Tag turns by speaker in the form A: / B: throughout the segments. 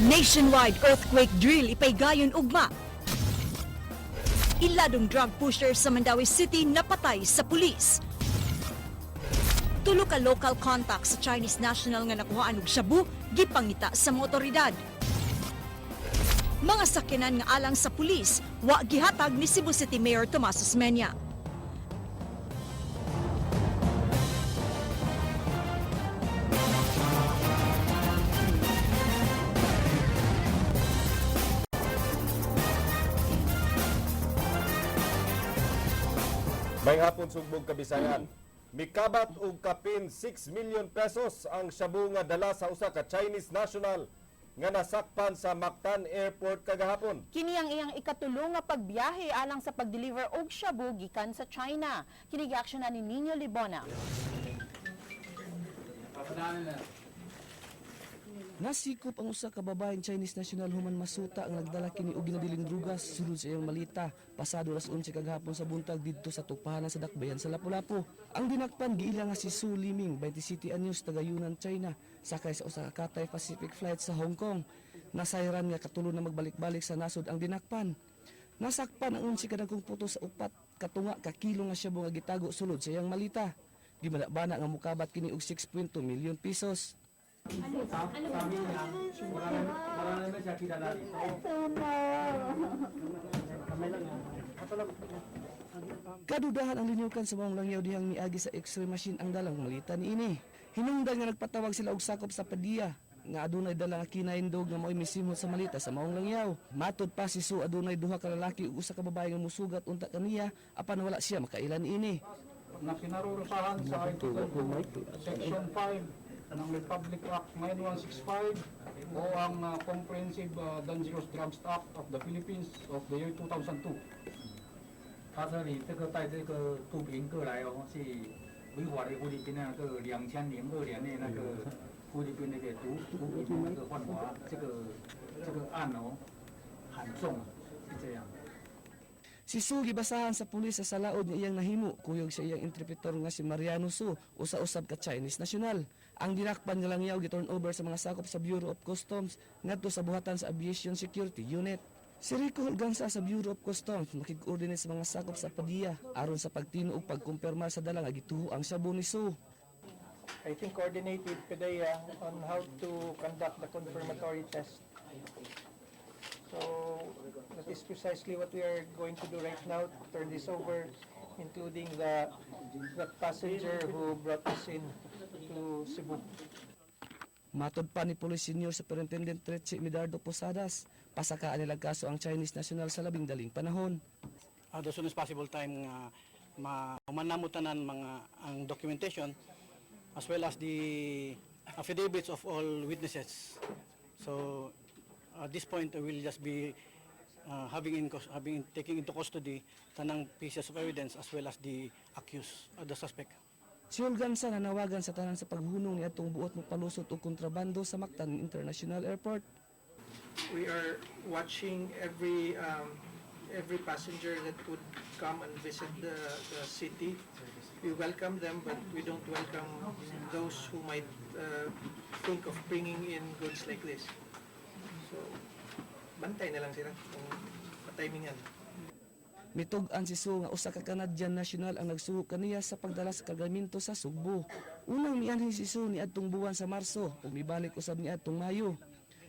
A: Nationwide earthquake drill ipaygayon ugma. Iladong drug pusher sa Mandaue City napatay sa pulis. Tulo ka local contact sa Chinese national nga nakuhaan og shabu gipangita sa mga otoridad. Mga sakyanan nga alang sa pulis wa gihatag ni Cebu City Mayor Tomas Osmeña.
B: May hapon, sugbong Kabisayan. Mikabat og kapin 6 million pesos ang shabu nga dala sa usa ka Chinese national nga nasakpan sa Mactan Airport kagahapon.
C: Kini ang iyang ikatulo nga pagbiyahe alang sa pag-deliver og shabu gikan sa China. Kini giaksyonan ni Nino Libona.
D: Nasikop ang usa ka babaeng Chinese national human masuta ang nagdala kini og ginadiling drugas sulod sa iyang malita pasado alas 11 kagahapon sa buntag didto sa tugpahanan sa Dakbayan sa Lapu-Lapu. Ang dinakpan giila nga si Su Liming, 27 anyos, taga Yunnan, China, sakay sa usa ka Cathay Pacific flight sa Hong Kong. Nasayran nga katulo na magbalik-balik sa nasod ang dinakpan. Nasakpan ang 11 kadagkong puto sa 4 katunga ka kilo nga shabu nga gitago sulod sa iyang malita. Gibanabana nga mukabat kini og 6.2 million pesos. Kadudahan ang linyukan sa maong langyaw dihang miagi sa x-ray machine ang dalang malita niini. Hinungdan nga nagpatawag sila og sakop sa PDEA nga adunay dala nga K9 dog nga mao'y misimhot sa malita sa maong langyaw. Matod pa si Su, adunay duha ka lalaki ug usa ka babae nga musugat unta kaniya apan wala siya makaila niini.
E: Na kinarurusahan sa Article 2, Section 5 ng Republic Act 9165 o ang Comprehensive Dangerous Drugs Act of the Philippines of the year 2002.
F: 他说你这个带这个毒品过来哦，是违法的菲律宾那个2002年的那个菲律宾那个毒品的那个犯法，这个案哦，很重，是这样。
D: Si Su gibasahan sa pulis sa salaod nga iyang nahimo kuyog sa iyang interpreter nga si Mariano Su, usa usab ka Chinese national. Ang dinakpan nga langyaw gi-turn over sa mga sakop sa Bureau of Customs ngadto sa buhatan sa Aviation Security Unit. Si Rico Holgansa sa Bureau of Customs makig-coordinate sa mga sakop sa PDEA aron sa pagtino ug pagkumpirmar sa dala nga gituho ang shabu ni Su.
G: I think, coordinate with PDEA on how to conduct the confirmatory test. So that is precisely what we are going to do right now, turn this over, including the passenger who brought us in to Cebu.
D: Matod pa ni Police Senior Superintendent Treche Medardo Posadas, pasakaan nila kaso ang Chinese national sa labing daling panahon.
H: The soonest possible time nga mahuman tanan mga ang documentation as well as the affidavits of all witnesses. So at this point we will just be having in cus- having taking into custody tanang pieces of evidence as well as the accused, the suspect.
D: Si Holgansa nanawagan sa tanan sa paghunong ni atong buot mo palusot og kontrabando sa Mactan International Airport.
G: We are watching every passenger that would come and visit the city. We welcome them, but we don't welcome those who might think of bringing in goods like this. So, bantay na lang sila kung patimingan.
D: Mitug-an si Su nga usa ka Canadian national ang nagsugo kaniya sa pagdala sa kargamento sa Sugbo. Unang mianhi si Su niadtong buwan sa Marso ug mibalik usab niadtong Mayo.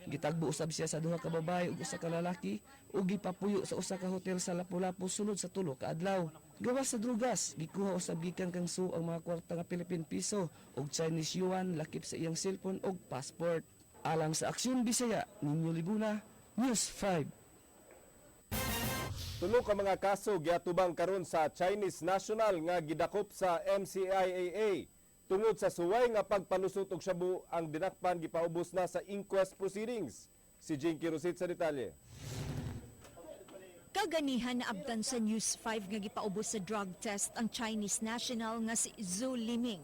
D: Gitagbo usab siya sa duha ka babae ug usa ka lalaki ug gipapuyo sa usa ka hotel sa Lapu-Lapu sulod sa 3 ka adlaw. Gawas sa drugas, gikuha usab gikan kang Su ang mga kwarta nga Philippine piso ug Chinese yuan lakip sa iyang cellphone ug passport. Alang sa Aksyon Bisaya, Ninyo Libuna, News 5.
B: Tulo ka mga kaso giatubang karon sa Chinese national nga gidakop sa MCIAA. Tungod sa suway nga pagpalusot og shabu, ang dinakpan gipaubos na sa inquest proceedings. Si Jinky Rosit sa detalye.
A: Kaganihan naabtan sa News 5 nga gipaubos sa drug test ang Chinese national nga si Zhu Liming.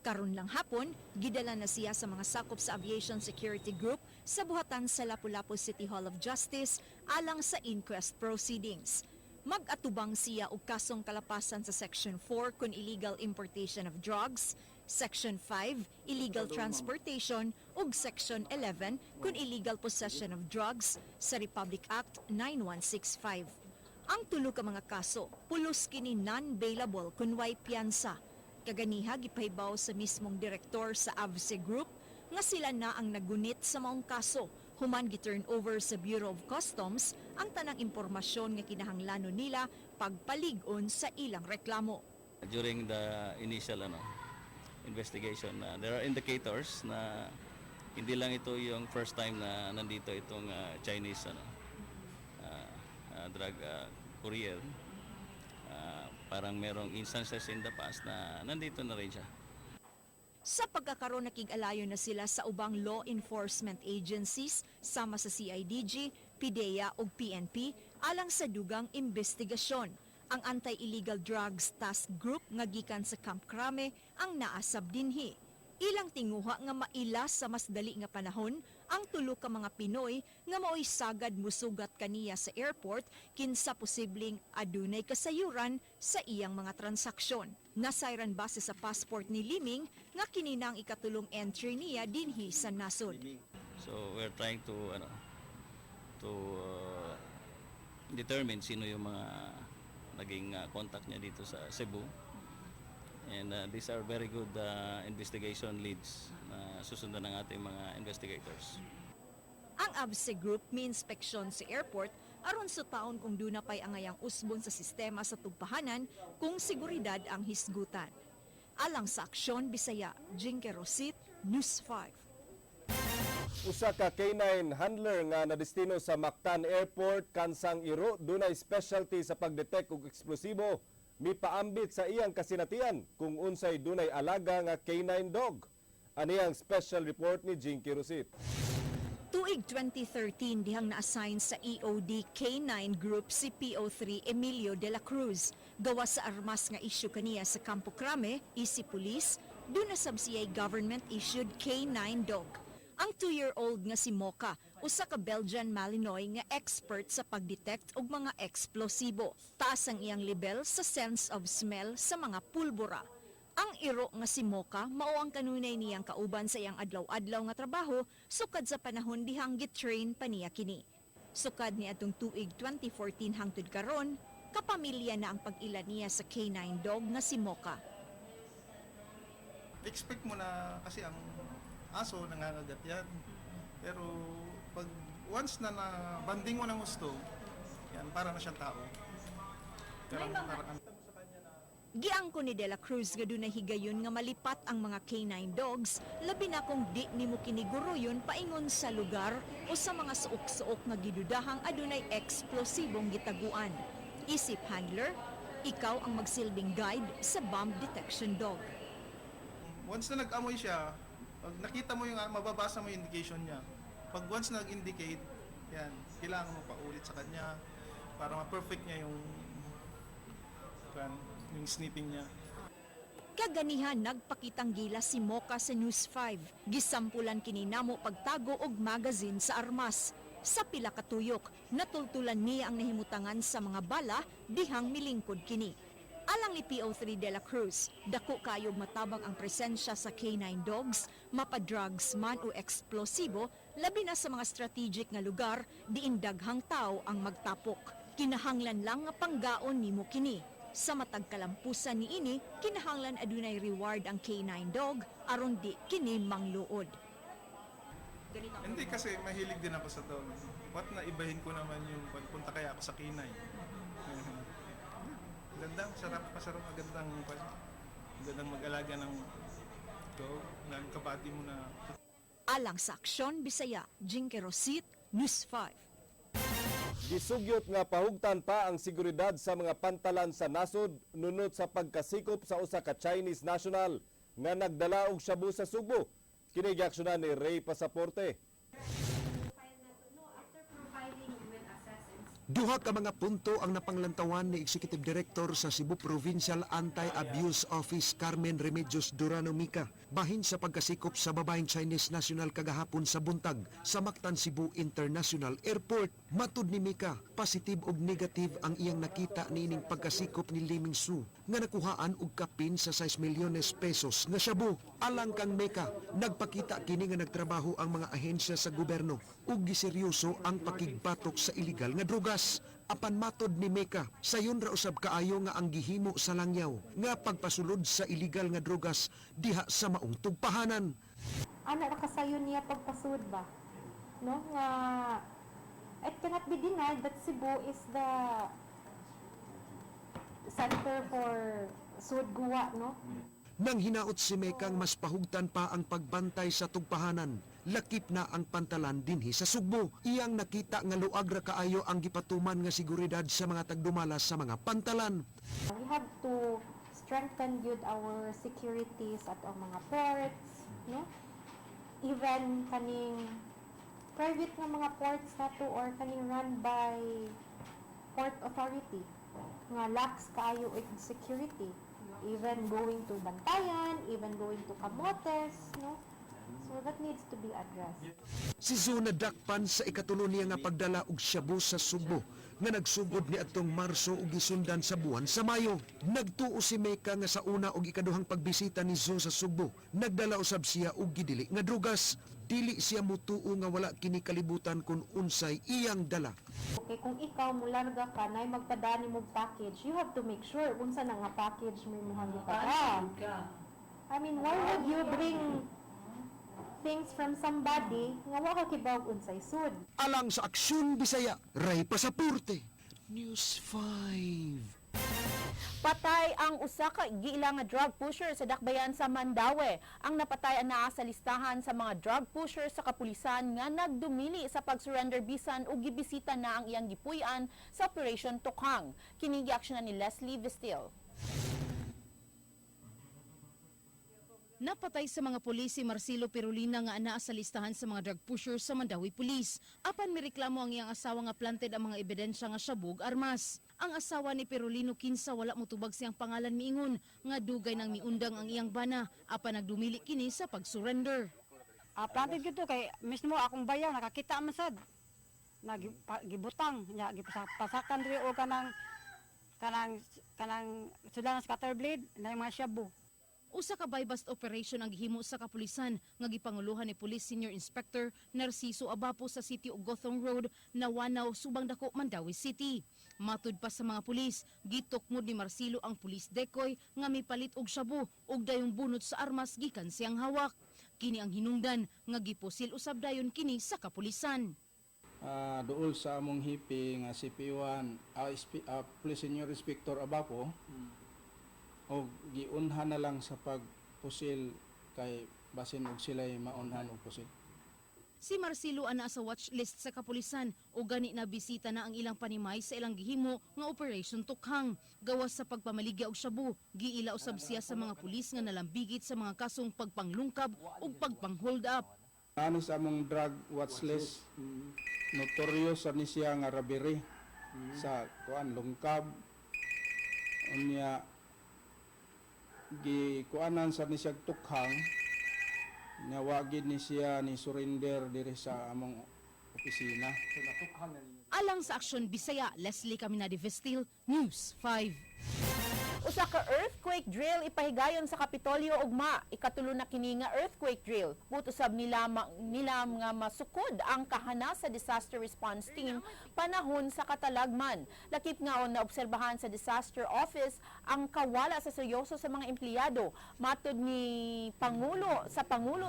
A: Karon lang hapon, gidala na siya sa mga sakop sa Aviation Security Group sa buhatan sa Lapu-Lapu City Hall of Justice alang sa inquest proceedings. Mag-atubang siya og kasong kalapasan sa Section 4 kon illegal importation of drugs, Section 5, illegal transportation, ug Section 11 kun illegal possession of drugs sa Republic Act 9165. Ang tulo ka mga kaso, pulos kini non-bailable kun way piyansa. Kaganiha gipahibaw sa mismong direktor sa AVSE Group nga sila na ang nagunit sa maong kaso human gi-turn over sa Bureau of Customs ang tanang impormasyon nga kinahanglanon nila pagpalig-on sa ilang reklamo.
I: During the initial investigation, there are indicators na hindi lang ito yung first time na nandito itong Chinese drug courier. Parang merong instances in the past na nandito na rin siya.
A: Sa pagkakaroon, nakig-alayo na sila sa ubang law enforcement agencies sama sa CIDG, PDEA ug PNP alang sa dugang investigasyon. Ang Anti-Illegal Drugs Task Group nga gikan sa Camp Crame ang naasab dinhi. Ilang tinguha nga maila sa mas dali nga panahon ang tulo ka mga Pinoy nga maoy sagad musugat kaniya sa airport kinsa posibleng adunay kasayuran sa iyang mga transaksyon. Nasayran base sa passport ni Liming nga kini na ang ikatulong entry niya dinhi sa nasod.
I: So we're trying to determine sino yung mga naging contact niya dito sa Cebu. And these are very good investigation leads na susundan ng ating mga investigators.
A: Ang ABSE Group mi-inspeksyon sa airport aron sutaon kung duna pay angayang usbon sa sistema sa tugpahanan kung seguridad ang hisgutan. Alang sa Aksyon Bisaya, Jinke Rosit, News 5.
B: Usa ka K9 handler nga nadestino sa Mactan Airport kansang iro dunay specialty sa pagdetect og eksplosibo mipaambit sa iyang kasinatian kung unsay dunay alaga nga K9 dog. Ani ang special report ni Jinky Rosit.
A: Tuig 2013 dihang na-assign sa EOD K9 Group si PO3 Emilio de la Cruz. Gawa sa armas nga issue kaniya sa Campo Crame, isip police, duna sab siya'y government-issued K9 dog. Ang 2-year-old nga si Mocha, usa ka Belgian Malinois nga expert sa pagdetect og mga eksplosibo. Taas ang iyang level sa sense of smell sa mga pulbora. Ang iro nga si Mocha mao ang kanunay niyang kauban sa iyang adlaw-adlaw nga trabaho sukad sa panahon dihang gitrain pa niya kini. Sukad ni atong tuig 2014 hangtod karon, kapamilya na ang pag-ila niya sa K9 dog nga si Mocha.
J: Expect mo na kasi ang aso nangangagat yan. Pero pag once na na-bonding mo ng gusto, yan, para na siyang tao. Pero parang,
A: Giangko ni De La Cruz nga dunay higayon nga malipat ang mga K9 dogs, labi na kung di nimo kiniguroyon paingon sa lugar o sa mga suok-suok nga gidudahang adunay eksplosibong gitaguan. Isip handler, ikaw ang magsilbing guide sa bomb detection dog.
J: Once na nag-amoy siya, pag nakita mo yung, mababasa mo yung indication niya. Pag once nag-indicate, yan, kailangan mo paulit sa kanya para ma-perfect niya yung sniffing niya.
A: Kaganihan nagpakitang gilas si Mocha sa News 5. Gisampulan kini namo pagtago og magazine sa armas. Sa pila ka tuyok, natultulan niya ang nahimutangan sa mga bala dihang milingkod kini. Alang ni PO3 De La Cruz, dako kayog matabang ang presensya sa K9 dogs, mapa-drugs man o eksplosibo, labi na sa mga strategic nga lugar diin daghang tao ang magtapok. Kinahanglan lang nga panggaon nimo kini. Sa matag kalampusan niini, kinahanglan adunay reward ang K9 dog aron di kini mangluod.
J: Hindi, kasi mahilig din ako sa dog. What na ibahin ko naman yung pagpunta kaya ako sa K9. Ganda, sarap, masarap, magandang mag-alaga ng dog, ng ka-buddy mo na.
A: Alang sa Aksyon Bisaya, Jinke Rosit, News 5.
B: Gisugyot nga pahugtan pa ang seguridad sa mga pantalan sa nasod nunot sa pagkasikop sa usa ka Chinese national nga nagdala og shabu sa Sugbo. Kini giaksyonan ni Ray Pasaporte.
K: Duha ka mga punto ang napanglantawan ni Executive Director sa Cebu Provincial Anti-Abuse Office Carmen Remedios Durano Mica bahin sa pagkasikop sa babaeng Chinese national kagahapon sa buntag sa Mactan Cebu International Airport. Matud ni Mika, positive og negative ang iyang nakita niining pagkasikop ni Liming Su. nga nakuhaan og kapin sa 6 milyones pesos nga shabu. Alang kang Meka, nagpakita kini nga nagtrabaho ang mga ahensya sa gobyerno ug giseryoso ang pakigbatok sa iligal nga drugas. Apan matod ni Meka, sayon ra usab kaayo nga ang gihimo sa langyaw nga pagpasulod sa iligal nga drugas diha sa maong tugpahanan.
L: Ana ra kasayon niya pagpasud ba, no, nga it cannot be denied that Cebu is the center for sud guwa, no?
K: Nang hinaot si Mekang mas pahugtan pa ang pagbantay sa tugpahanan, lakip na ang pantalan dinhi sa Sugbo. Iyang nakita nga luag ra kaayo ang gipatuman nga seguridad sa mga tagdumala sa mga pantalan.
L: We have to strengthen gyud our securities at ang mga ports, no, even kaning private nga mga ports nato or kaning run by port authority nga lax kaayo og security, even going to Bantayan, even going to Camotes, no? So that needs to be addressed.
K: Si Zhu nadakpan sa ikatulo niya nga pagdala og shabu sa Sugbo nga nagsugod ni atong Marso ug gisundan sa buwan sa Mayo. Nagtuo si Meka nga sa una og ikaduhang pagbisita ni Zhu sa Sugbo, nagdala usab siya og gidili nga drugas. Dili siya mutuo nga wala kini kalibutan kung unsay iyang dala.
L: Okay, kung ikaw mularga ka na magpadani mo package, you have to make sure unsa na nga package mo imong gipada. I mean, why would you bring things from somebody nga wa ka kibaw unsay sud?
K: Alang sa Aksyon Bisaya, Ray Pasaporte, News 5.
C: Patay ang usa ka giila nga drug pusher sa dakbayan sa Mandaue. Ang napatay anaa sa listahan sa mga drug pusher sa kapulisan nga nagdumili sa pag-surrender bisan ug gibisita na ang iyang gipuy-an sa Operation Tokhang. Kini giaksyonan ni Leslie Vestil.
A: Napatay sa mga pulis si Marcelo Perulina nga anaa sa listahan sa mga drug pushers sa Mandaue Police. Apan mireklamo ang iyang asawa nga planted ang mga ebidensya nga shabu ug armas. Ang asawa ni Perulino, kinsa wala motubag siyang pangalan, miingon nga dugay nang miundang ang iyang bana apan nagdumili kini sa pag-surrender.
M: Ah, planted gyud to kay mismo akong bayaw nakakita man sad. Gibutang nya gipasakan diri og kanang sudlan sa cutter blade na yung mga shabu.
A: Usa ka buy-bust operation ang gihimo sa kapulisan nga gipanguluhan ni Police Senior Inspector Narciso Abapo sa sitio Gothong Road, Nawanaw, Subang Dako, Mandaue City. Matud pa sa mga pulis, gitukmod ni Marcelo ang police decoy nga mipalit og shabu ug dayong bunot sa armas gikan siyang hawak. Kini ang hinungdan nga gipusil usab dayon kini sa kapulisan.
E: Duol sa among hepe nga CP1 Police Senior Inspector Abapo og giunhan na lang sa pagpusil kay basin og sila'y maunhan og pusil.
A: Si Marcelo anaa sa watch list sa kapulisan o gani na bisita na ang ilang panimay sa ilang gihimo nga Operation Tokhang. Gawas sa pagpamaligya og shabu, giila usab siya sa mga pulis nga nalambigit sa mga kasong pagpanglungkab ug pagpang-hold up.
E: Ano sa among drug watch list, notorious ni siya nga robbery sa kuan lungkab, unya gikuanan sa ni siya tukhang nya wa gid ni siya ni surrender diri sa among opisina.
A: Alang sa Aksyon Bisaya, Leslie Caminade Vestil, News 5.
C: Usa ka earthquake drill ipahigayon sa Kapitolyo ugma. Ikatulo na kini nga earthquake drill. Buot usab nila nga masukod ang kahana sa disaster response team panahon sa katalagman. Lakip nga on naobserbahan sa disaster office ang kawala sa seryoso sa mga empleyado. Matod ni Pangulo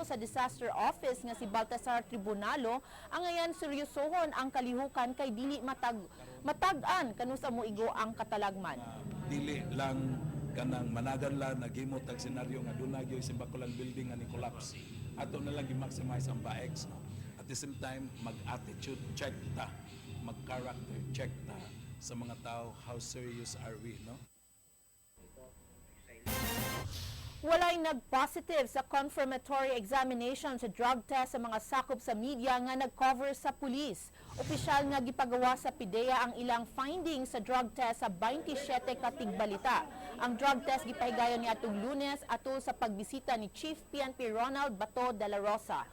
C: sa disaster office nga si Baltasar Tribunalo, ang ngayon seryosohon ang kalihukan kay dili matag-an kanusa moigo ang katalagman.
N: Dili lang kanang managan lang naghimo tag senaryo nga duna gyud simbakulan building nga ni collapse, ato na lang gi-maximize ang BAEX, no? At the same time, mag attitude check ta, mag character check ta sa mga tao, how serious are we, no?
C: Walay nag-positive sa confirmatory examination sa drug test sa mga sakop sa media nga nag-cover sa pulis. Opisyal nga gipagawa sa PDEA ang ilang findings sa drug test sa 27 ka tigbalita. Ang drug test gipahigayon niadtong Lunes atol sa pagbisita ni Chief PNP Ronald Bato de la Rosa.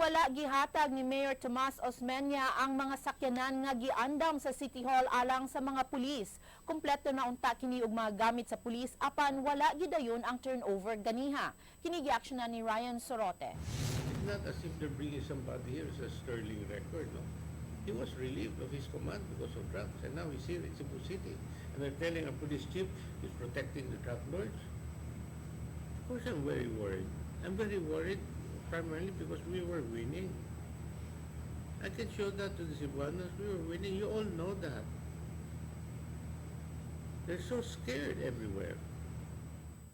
C: Wala gihatag ni Mayor Tomas Osmeña ang mga sakyanan nga giandam sa City Hall alang sa mga pulis. Kumpleto na unta kini og mga gamit sa pulis apan wala gidayon ang turnover ganiha. Kini giaksyonan ni Ryan Sorote.
G: It's not as if they're bringing somebody here as a sterling record, no? He was relieved of his command because of drugs, and now he's here in Cebu City. And they're telling our police chief he's protecting the drug lords. Of course I'm very worried. I'm very worried primarily because we were winning. I can show that to the Cebuanos. We were winning. You all know that. They're so scared everywhere.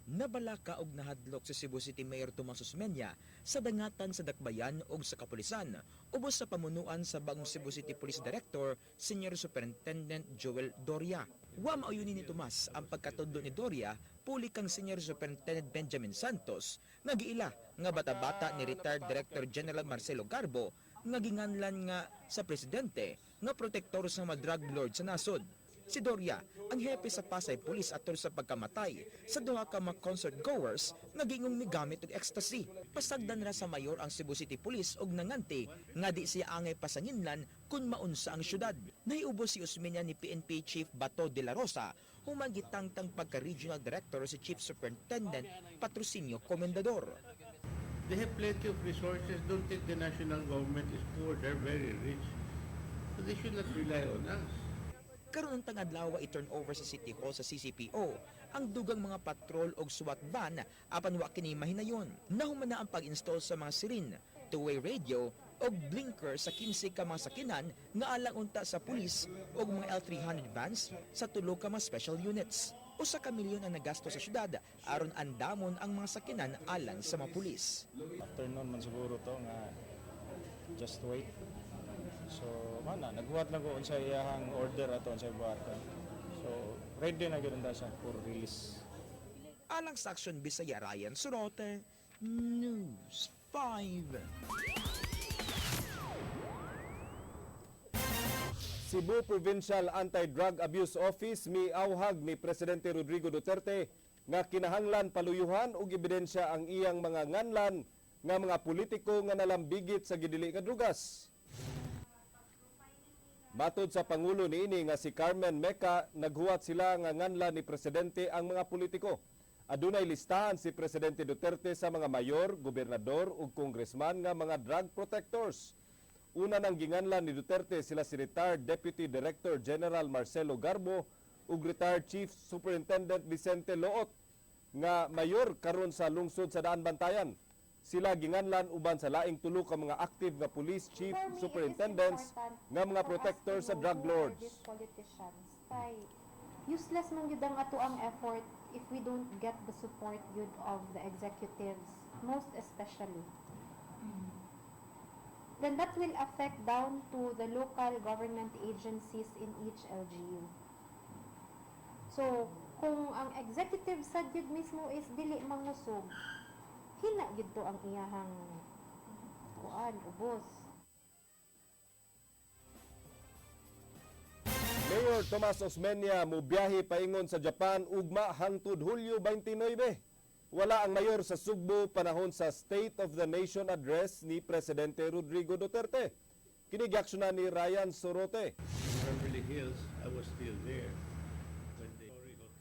O: Nabalaka og nahadlok si Cebu City Mayor Tomas Osmeña sa dangatan sa Dakbayan og sa kapulisan ubos sa pamunuan sa bagong Cebu City Police Director Senior Superintendent Joel Doria. Wa mauyuni ni Tomas ang pagkatudlo ni Doria puli kang Senior Superintendent Benjamin Santos nga giila nga bata-bata ni retired Director General Marcelo Garbo nga ginganlan nga sa presidente nga protektor sa mga drug lord sa nasod. Si Doria ang hepe sa Pasay Police atol sa pagkamatay sa duha ka mga concert goers nga giingong migamit og ecstasy. Pasagdan ra sa mayor ang Cebu City Police og nanganti nga di siya angay pasanginlan kung maunsa ang syudad. Nahiubos si Osmeña ni PNP Chief Bato de la Rosa human gitangtang pagka-regional director si Chief Superintendent Patrocinio Comendador.
G: They have plenty of resources. Don't think the national government is poor. They're very rich. So they should not rely on us.
O: Karon untang adlaw i-turn over sa City Hall sa CCPO ang dugang mga patrol og SWAT van apan wa kini mahinayon. Nahuman na ang pag-install sa mga siren, two-way radio og blinker sa 15 ka mga sakinan nga alang unta sa pulis og mga L300 vans sa tulo ka mga special units. 1 ka milyon ang nagasto sa syudad aron andamon ang mga sakinan alang sa mga pulis.
P: Afternoon man siguro to nga just wait. So, mana naghuwat lang ko unsa iyahang order ato, unsay buhaton. So, ready na gyud ta siya for release.
O: Alang sa Aksyon Bisaya, Ryan Sorote, News 5.
B: Cebu Provincial Anti-Drug Abuse Office miawhag ni Presidente Rodrigo Duterte nga kinahanglan paluyuhan og ebidensya ang iyang mga nganlan nga mga politiko nga nalambigit sa gidili nga drugas. Matod sa Pangulo niini nga si Carmen Meca, naghuwat sila nga nganlan ni Presidente ang mga politiko. Adunay listahan si Presidente Duterte sa mga mayor, gobernador ug congressman nga mga drug protectors. Una nang ginganlan ni Duterte sila si retired Deputy Director General Marcelo Garbo ug retired Chief Superintendent Vicente Loot nga mayor karon sa lungsod sa Daanbantayan. Sila ginganlan uban sa laing tulo ka mga active nga police chief
L: For me, it is
B: superintendents
L: important
B: nga mga
L: for us
B: protector
L: to
B: sa
L: know
B: drug
L: who are
B: lords.
L: these politicians. Kay useless man gyud ang ato ang effort if we don't get the support gyud of the executives, most especially. Then that will affect down to the local government agencies in each LGU. So, kung ang executive sa gyud mismo is dili mangusog, hina gyud to ang iyahang kuan, ubos.
B: Mayor Tomas Osmeña mubiyahe paingon sa Japan ugma hangtod Hulyo 29. Wala ang mayor sa Sugbo panahon sa State of the Nation Address ni Presidente Rodrigo Duterte. Kini giaksyonan ni Ryan Sorote.
G: Beverly Hills, I was still there when they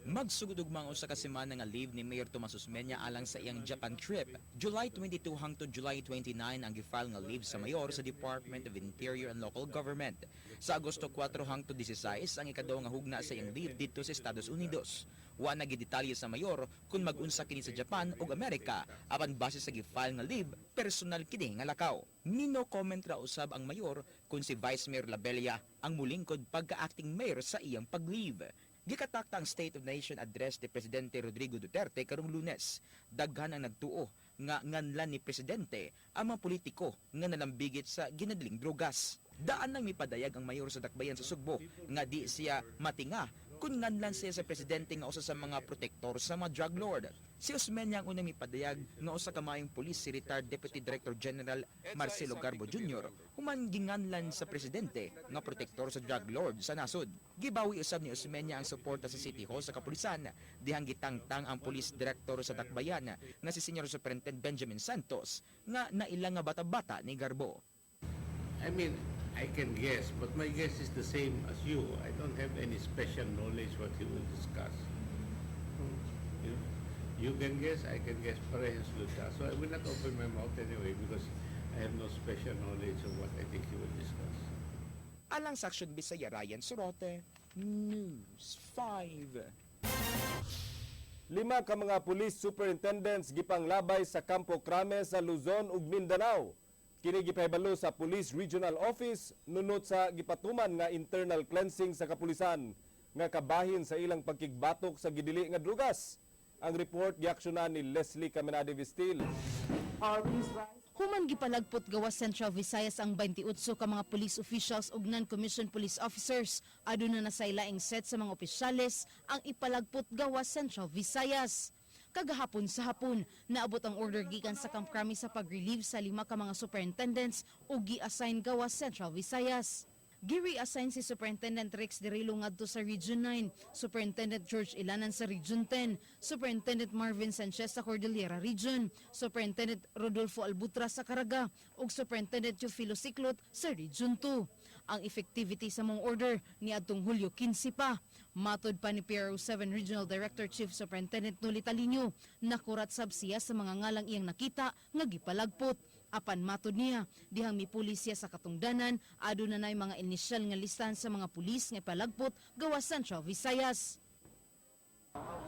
O: Magsugod ugma ang 1 ka semana nga leave ni Mayor Tomas Osmeña alang sa iyang Japan trip. July 22 hangtod July 29 ang gifile nga leave sa mayor sa Department of Interior and Local Government. Sa Agosto 4 hangtod 16 ang ikaduha nga hugna sa iyang leave didto sa Estados Unidos. Wa na gidetalye sa mayor kung mag-unsa kini sa Japan ug Amerika apan base sa gifile nga leave, personal kini nga lakaw. Ni-no comment ra usab ang mayor kung si Vice Mayor Labella ang mulingkod pagka-acting mayor sa iyang pag-leave. Gikatakta ang State of the Nation Address ni Presidente Rodrigo Duterte karong Lunes. Daghan ang nagtuo nga nganlan ni Presidente ang mga politiko nga nalambigit sa ginadiling drogas. Daan nang mipadayag ang mayor sa Dakbayan sa Sugbo nga di siya matinga. Kung nganlan siya sa presidente nga usa sa mga protektor sa mga drug lord. Si Osmeña ang unang mipadayag nga usa ka maayong pulis si retired Deputy Director General Marcelo Garbo Jr. human ginganlan sa presidente nga protektor sa drug lord sa nasod. Gibawi usab ni Osmeña ang suporta sa City Hall sa kapulisan dihang gitangtang ang police director sa Dakbayan nga si Senior Superintendent Benjamin Santos nga naila nga bata-bata ni Garbo.
Q: I mean, I can guess, but my guess is the same as you. I don't have any special knowledge what he will discuss. You can guess, I can guess, parehas luta. So I will not open my mouth anyway because I have no special knowledge of what I think he will discuss.
O: Alang sa Action Bisaya, Ryan Sorote, News 5.
B: Lima ka mga police superintendents gipanglabay sa Campo Crame sa Luzon ug Mindanao. Kini gipahibalo sa Police Regional Office nunot sa gipatuman nga internal cleansing sa kapulisan nga kabahin sa ilang pagkigbatok sa gidili nga drugas. Ang report giaksyonan ni Leslie Caminade Vistil.
A: Human gipalagpot gawas Central Visayas ang 28 ka mga police officials ug non-commissioned police officers. Aduna na sa ilaing set sa mga opisyales ang ipalagpot gawas Central Visayas. Kagahapon sa hapon, naabot ang order gikan sa Camp Crame sa pag-relieve sa lima ka mga superintendents ug gi-assign gawas Central Visayas. Gi-reassign si Superintendent Rex Derilo ngadto sa Region 9, Superintendent George Ilanan sa Region 10, Superintendent Marvin Sanchez sa Cordillera Region, Superintendent Rodolfo Albutra sa Caraga, ug Superintendent Teofilo Siclot sa Region 2. Ang effectivity sa maong order niadtong Hulyo 15 pa. Matod pa ni PRO7 Regional Director Chief Superintendent Noli Talino, nakurat sab siya sa mga ngalang iyang nakita nga gipalagpot. Apan matod niya, dihang mipuli siya sa katungdanan, aduna nay mga inisyal nga listahan sa mga pulis nga ipalagpot gawas Central Visayas.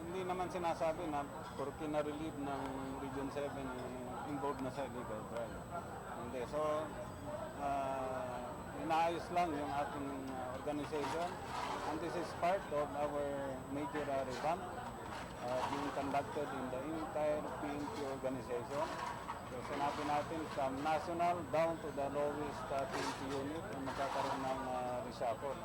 E: Hindi naman sinasabi na porke na-relieve ng Region 7, eh, involved na sa illegal drug. Hindi. So, inaayos lang yung ating organization, and this is part of our major revamp being conducted in the entire PNP organization. So, sinabi natin from national down to the lowest PNP unit ay magkakaroon ng reshuffle.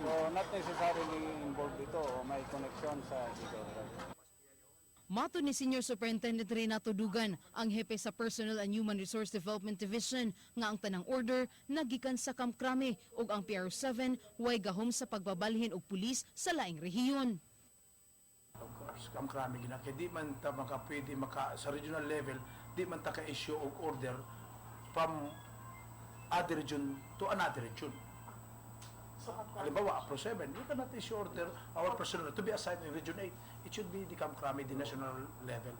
E: So, not necessarily involved ito o may connection sa illegal drug.
A: Matod ni Senior Superintendent Renato Dugan, ang hepe sa Personnel and Human Resource Development Division, nga ang tanang order nagikan sa Camp Crame ug ang PRO7 way gahom sa pagbabalhin og pulis sa laing rehiyon.
R: Of course, Camp Crame gina kay di man ta maka pwede maka sa regional level, di man ta ka issue og order from other region to another region. Halimbawa, Apro 7, we cannot issue order our personnel to be assigned in Region 8. It should be the Camp Crame, the national level.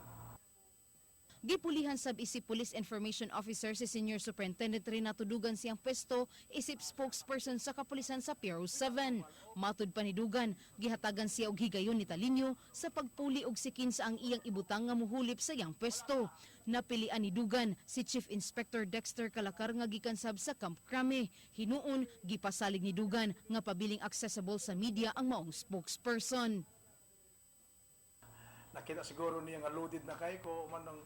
A: Gipulihan sab isip Police Information Officer si Senior Superintendent Renato Dugan siyang pwesto isip spokesperson sa kapulisan sa PRO7. Matod pa ni Dugan, gihatagan siya og higayon ni Talino sa pagpuli og sikin sa ang iyang ibutang nga muhulip sa iyang pwesto. Napilian ni Dugan si Chief Inspector Dexter Kalakar nga gikan sab sa Camp Crame. Hinuon gipasalig ni Dugan nga pabiling accessible sa media ang maong spokesperson.
R: Nakita siguro niya nga loaded na kay ko man nang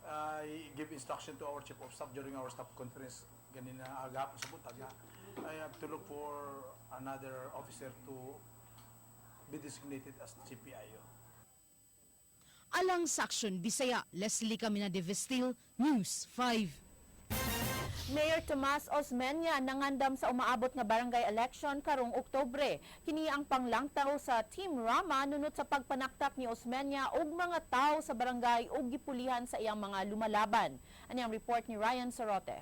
R: I give instruction to our chief of staff during our staff conference ganina agapon sa buntag nga I have to look for another officer to be designated as CPIO.
A: Alang sa Action Bisaya, Leslie Camina de Vestil, News 5.
C: Mayor Tomas Osmeña nangandam sa umaabot nga barangay election karong Oktubre. Kini ang panglangtaw sa Team Rama nunot sa pagpanaktak ni Osmeña og mga tao sa barangay ug gipulihan sa iyang mga lumalaban. Ani ang report ni Ryan Sorote.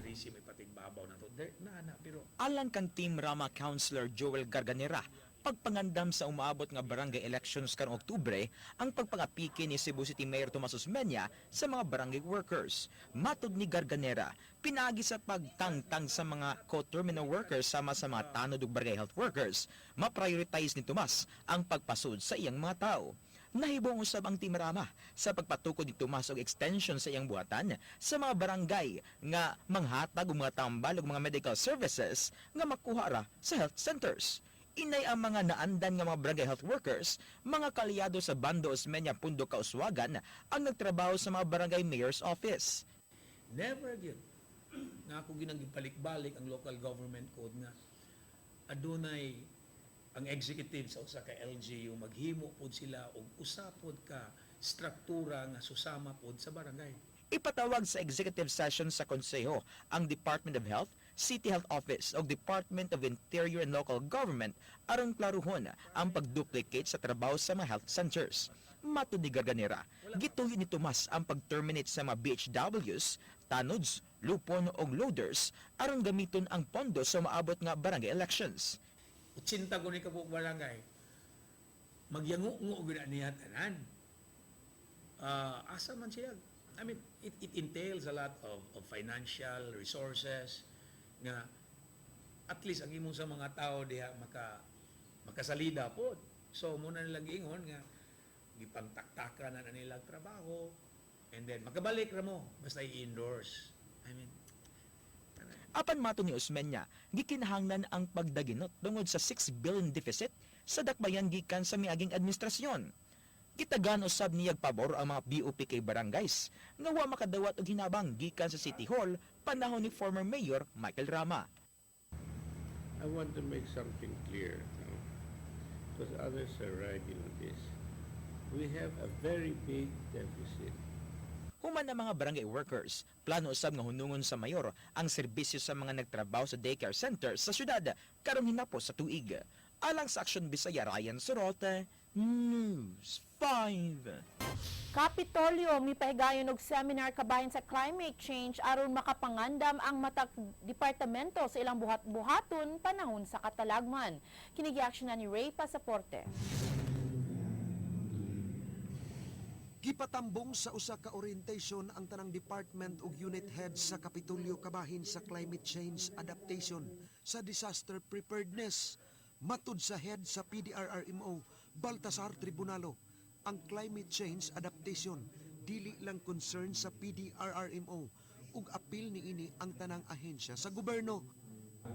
S: May patigbabaw na to. There, na, na, pero
O: Alang kang Team Rama Councilor Joel Garganera, pagpangandam sa umaabot nga barangay elections karong Oktubre ang pagpangapiki ni Cebu City Mayor Tomas Osmeña sa mga barangay workers. Matod ni Garganera, pinaagi sa pagtangtang sa mga co-terminal workers sama sa mga tanod ug barangay health workers, ma-prioritize ni Tomas ang pagpasud sa iyang mga tao. Nahibong usab ang Team Rama sa pagpatukod ni Tomas og extension sa iyang buhatan sa mga barangay nga manghatag og mga tambal ug mga medical services nga makuha ra sa health centers. Inay ang mga naandan nga mga barangay health workers, mga kalyado sa Bando Osmeña Pundo Kauswagan ang nagtrabaho sa mga barangay mayor's office.
S: Never gyud nga ako ginang gibalik-balik ang local government code nga adunay Ang executive sa usa ka LGU maghimo pod sila og usa pod ka struktura nga susama pod sa barangay.
O: Ipatawag sa executive session sa Konseho ang Department of Health, City Health Office ug Department of Interior and Local Government aron klaruhon ang pagduplicate sa trabaho sa mga health centers. Matud ni Garganera, gituyo ni Tomas ang pag-terminate sa mga BHWs, tanods, lupon ug loaders aron gamiton ang pondo sa maabot nga barangay elections.
S: 80 ko ni kabuok barangay, magyango-ngo gyud na niya tanan. Asa man siya? I mean, it entails a lot of financial resources nga at least ang imong sa mga tao diha makasalida pod. So muna nilang giingon nga gipangtaktakan na nila ang trabaho and then makabalik ra mo basta i-endorse. I mean,
O: Apan mato ni Osmeña, gikinahanglan ang pagdaginot tungod sa 6 billion deficit sa dakbayan gikan sa miaging administrasyon. Gitagan usab niyag pabor ang mga BOPK barangays nga wa makadawat og hinabang gikan sa City Hall panahon ni former Mayor Michael Rama.
Q: I want to make something clear, no? Because others are riding on this. We have a very big deficit.
O: Human ang mga barangay workers, plano usab nga hunungon sa mayor ang serbisyo sa mga nagtrabaho sa daycare center sa syudad karong hinapos sa tuig. Alang sa Aksyon Bisaya, Ryan Sorote, News 5.
C: Kapitolyo mipahigayon og seminar kabahin sa climate change aron makapangandam ang matag departamento sa ilang buhat-buhaton panahon sa katalagman. Kini gi-action na ni Ray Pasaporte.
K: Gipatambong sa usa ka orientation ang tanang department ug unit head sa Kapitolyo kabahin sa climate change adaptation sa disaster preparedness. Matud sa head sa PDRRMO, Baltasar Tribunalo, ang climate change adaptation dili lang concern sa PDRRMO ug apil niini ang tanang ahensya sa gobyerno.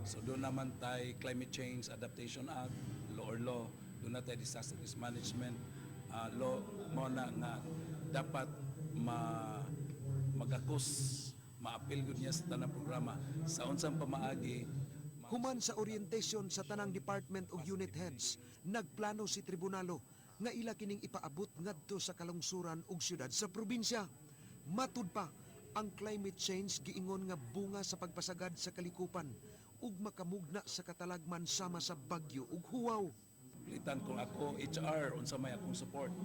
N: So doon naman tay Climate Change Adaptation Act, law or law, doon na tay Disaster Risk Management law mo na nga dapat magakos, maapil gud niya sa tanang programa sa unsang pamaagi.
K: Human sa orientation sa tanang department ug unit heads, nagplano si Tribunalo nga ila kining ipaabot ngadto sa kalungsuran ug syudad sa probinsya. Matud pa, ang climate change giingon nga bunga sa pagpasagad sa kalikupan ug makamugna sa katalagman sama sa bagyo ug huwaw.
N: Pilitan kung ako HR, unsa may akong support.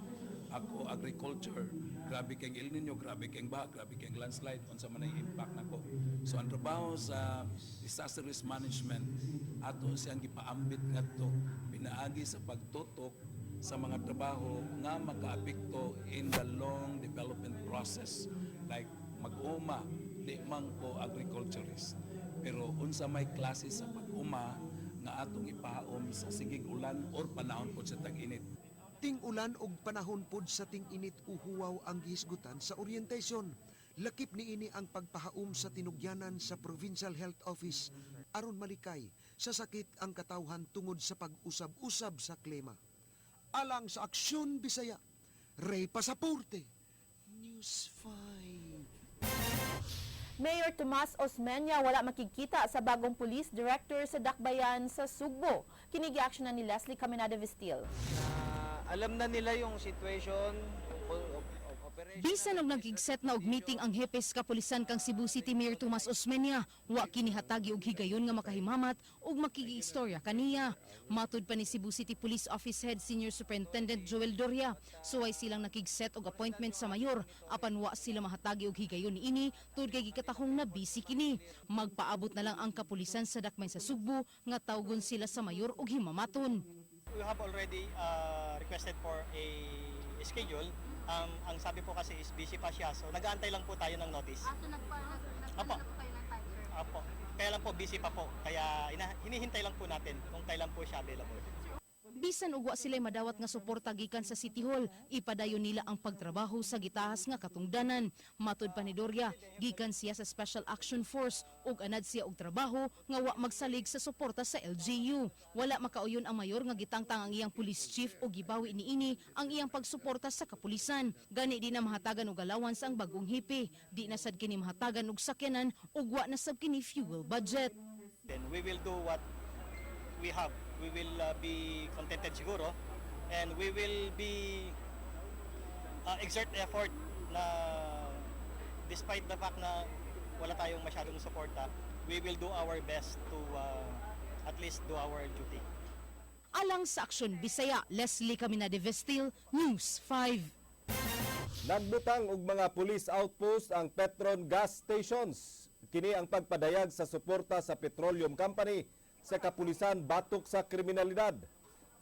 N: Ako agriculture, grabe kang El Nino, grabe kang baha, grabe kang landslide, unsa man ang impact nako. So ang trabaho sa disaster risk management ato siyang gipaambit ngadto pinaagi sa pagtutok sa mga trabaho nga makaapekto in the long development process, like mag-uma. Di man ko agriculturist, pero unsa may klase sa pag-uma nga atong ipahaom sa sigig ulan or panahon pod sa tag-init.
K: Ting-ulan og panahon pod sa ting-init o huwaw ang gihisgutan sa orientation. Lakip niini ang pagpahaom sa tinugyanan sa Provincial Health Office aron malikay sa sakit ang katawhan tungod sa pag-usab-usab sa klima. Alang sa Aksyon Bisaya, Ray Pasaporte, News 5.
C: Mayor Tomas Osmeña wala makigkita sa bagong police director sa Dakbayan sa Sugbo. Kini gi-action na ni Leslie Caminada Vestil.
T: Alam na nila yung situation of operation.
A: Bisan og nagkigset na og meeting ang hepe sa kapulisan kang Cebu City Mayor Tomas Osmeña, wa kini hatagi og higayon nga makahimamat ug makigiistorya kaniya. Matud pa ni Cebu City Police Office Head Senior Superintendent Joel Doria, suway silang nakigset og appointment sa mayor apan wa sila mahatagi og higayon niini tungod kay gikatahong na busy kini. Magpaabot na lang ang kapulisan sa dakbayan sa Sugbo nga tawgon sila sa mayor og himamaton.
H: We have already requested for a schedule. Ang sabi po kasi is busy pa siya. So nag-aantay lang po tayo ng notice.
L: So
H: Apo.
L: po kayo ng time, sir?
H: Apo. Kaya lang po busy pa po. Kaya hinihintay lang po natin kung kailan po siya available.
A: Bisan og wa sila madawat nga suporta gikan sa City Hall, ipadayon nila ang pagtrabaho sa gitahas nga katungdanan. Matud pa ni Doria, gikan siya sa Special Action Force ug anad siya og trabaho nga wa magsalig sa suporta sa LGU. Wala makauyon ang mayor nga gitangtang ang iyang police chief ug gibawi niini ang iyang pagsuporta sa kapulisan. Gani di na mahatagan og allowance ang bagong hepe. Di na sad kini mahatagan og sakyanan ug wa na sab kini fuel budget.
H: Then we will do what we have. We will be contented siguro and we will be exert effort na despite the fact na wala tayong masyadong suporta, we will do our best to at least do our duty.
U: Alang sa Aksyon Bisaya, Leslie Camina de Vestil, News 5.
B: Nagbutang og mga police outpost ang Petron gas stations. Kini ang pagpadayag sa suporta sa petroleum company sa kapulisan batok sa kriminalidad.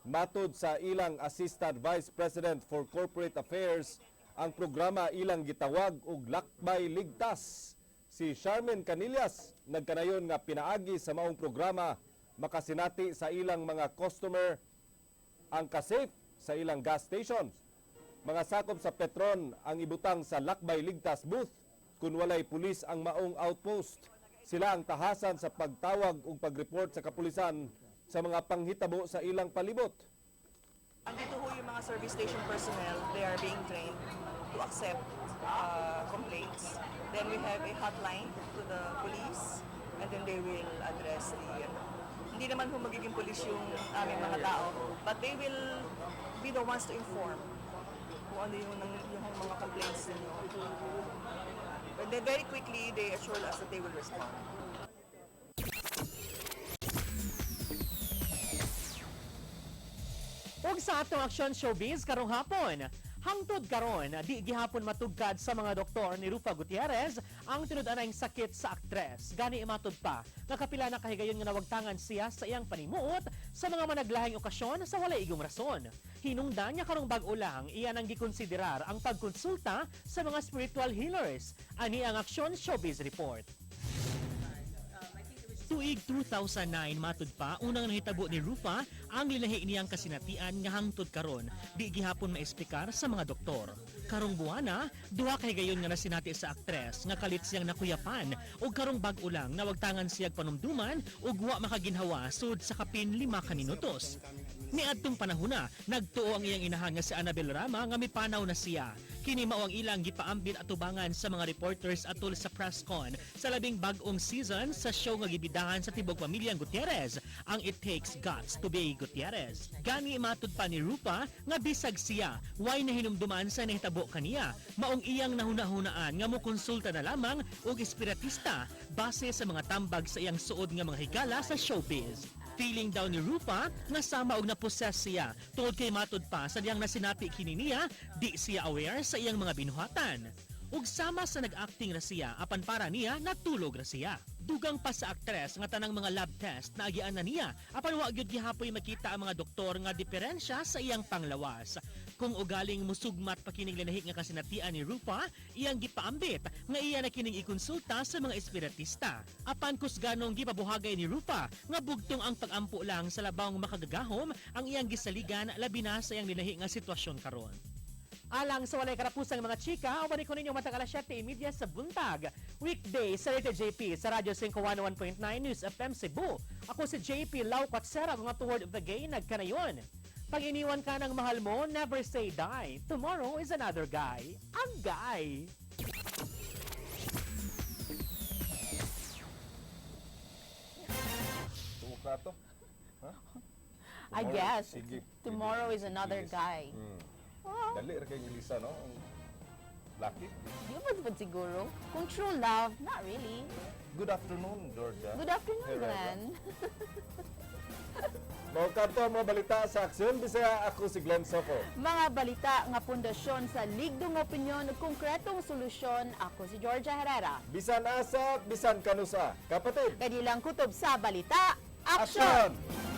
B: Matod sa ilang Assistant Vice President for Corporate Affairs, ang programa ilang gitawag og Lakbay Ligtas. Si Charmaine Canillas nagkanayon nga pinaagi sa maong programa makasinati sa ilang mga customer ang kasafe sa ilang gas stations. Mga sakop sa Petron ang ibutang sa Lakbay Ligtas booth kung walay pulis ang maong outpost. Sila ang tahasan sa pagtawag ug pagreport sa kapulisan sa mga panghitabo sa ilang palibot.
V: Andito ho yung mga service station personnel, they are being trained to accept complaints. Then we have a hotline to the police and then they will address the, ano. Hindi naman ho magiging police yung aming mga tao, but they will be the ones to inform kung ano yung mga complaints ninyo. But then very quickly, they assured us that they will respond.
W: Ug sa atong Aksyon Showbiz karong hapon, hangtod karon di gihapon matugkad sa mga doktor ni Ruffa Gutierrez ang tinud-anay sakit sa aktres. Gani imatod pa nga kapila na kahigayon nga nawagtangan siya sa iyang panimuot sa mga managlahing okasyon sa walay igong rason. Hinungdan niya karong bag-o lang iyan ang gikonsiderar ang pagkonsulta sa mga spiritual healers. Ani ang Aksyon Showbiz Report. Tuig 2009 matud pa unang nahitabo ni Ruffa ang lilahi niyang kasinatian nga hangtod karon di gihapon maesplikar sa mga doktor. Karong buwana, duha kay gayon nga nasinati sa aktres nga kalit siyang nakuyapan ug karong bag-o lang nawagtangan siyag panumduman ug wa makaginhawa sud sa kapin 5 ka minutos. Niadtong panahona, nagtuo ang iyang inahan nga si Annabel Rama nga mipanaw na siya. Kini mao ang ilang gipaambit atubangan sa mga reporters atol sa press con sa labing bag-ong season sa show nga gibidahan sa tibok pamilyang Gutierrez, ang It Takes Guts to Be Gutierrez. Gani matud pa ni Ruffa nga bisag siya way nahinumduman sa nahitabo kaniya, maong iyang nahuna-hunaan nga mokonsulta na lamang og espiritista base sa mga tambag sa iyang suod nga mga higala sa showbiz. Feeling daw ni Ruffa nga sama og na-possess siya tungod kay matud pa sa diyang nasinati kini niya, di siya aware sa iyang mga binuhatan. Ug sama sa nag-acting ra siya apan para niya natulog ra siya. Dugang pa sa aktres nga tanang mga lab test na agian na niya apan wa gyud gihapoy makita ang mga doktor nga diferensya sa iyang panglawas. Kung ugaling musugmat pa kining linahi nga kasinatian ni Ruffa, iyang gipaambit nga iya na kining ikonsulta sa mga espiritista. Apan kusganong gipabuhagay ni Ruffa nga bugtong ang pagampo lang sa labawng makagagahom ang iyang gisaligan, labi na sa iyang linahi nga sitwasyon karon. Alang sa walay karapusang mga chika, uban ko ninyo matag alas 7:30 sa buntag. Weekday sa Radio JP sa Radyo 5 101.9 News FM Cebu. Ako si JP Lau Kwatsera, nga toward of the gay nagkanayon. Pag iniwan ka ng mahal mo, never say die. Tomorrow is another guy. Ang guy!
B: Tuok na to. Ha?
C: I
B: Tomorrow,
C: guess.
B: sige.
C: Tomorrow is another guy.
B: Dali ra kay Elisa, no? Ang Lucky.
C: Di ba ba siguro? Kung true love, not really.
B: Good afternoon, Georgia.
C: Good afternoon,
B: Herrera.
C: Glenn.
B: Mao kadto ang mga balita sa Aksyon Bisaya. Ako si Glenn Soco.
C: Mga balita nga pundasyon sa ligdong opinyon ug konkretong solusyon. Ako si Georgia Herrera.
B: Bisan asa, bisan kanusa. Kapatid.
C: Kadilang kutob sa balita, aksyon!
B: Aksyon!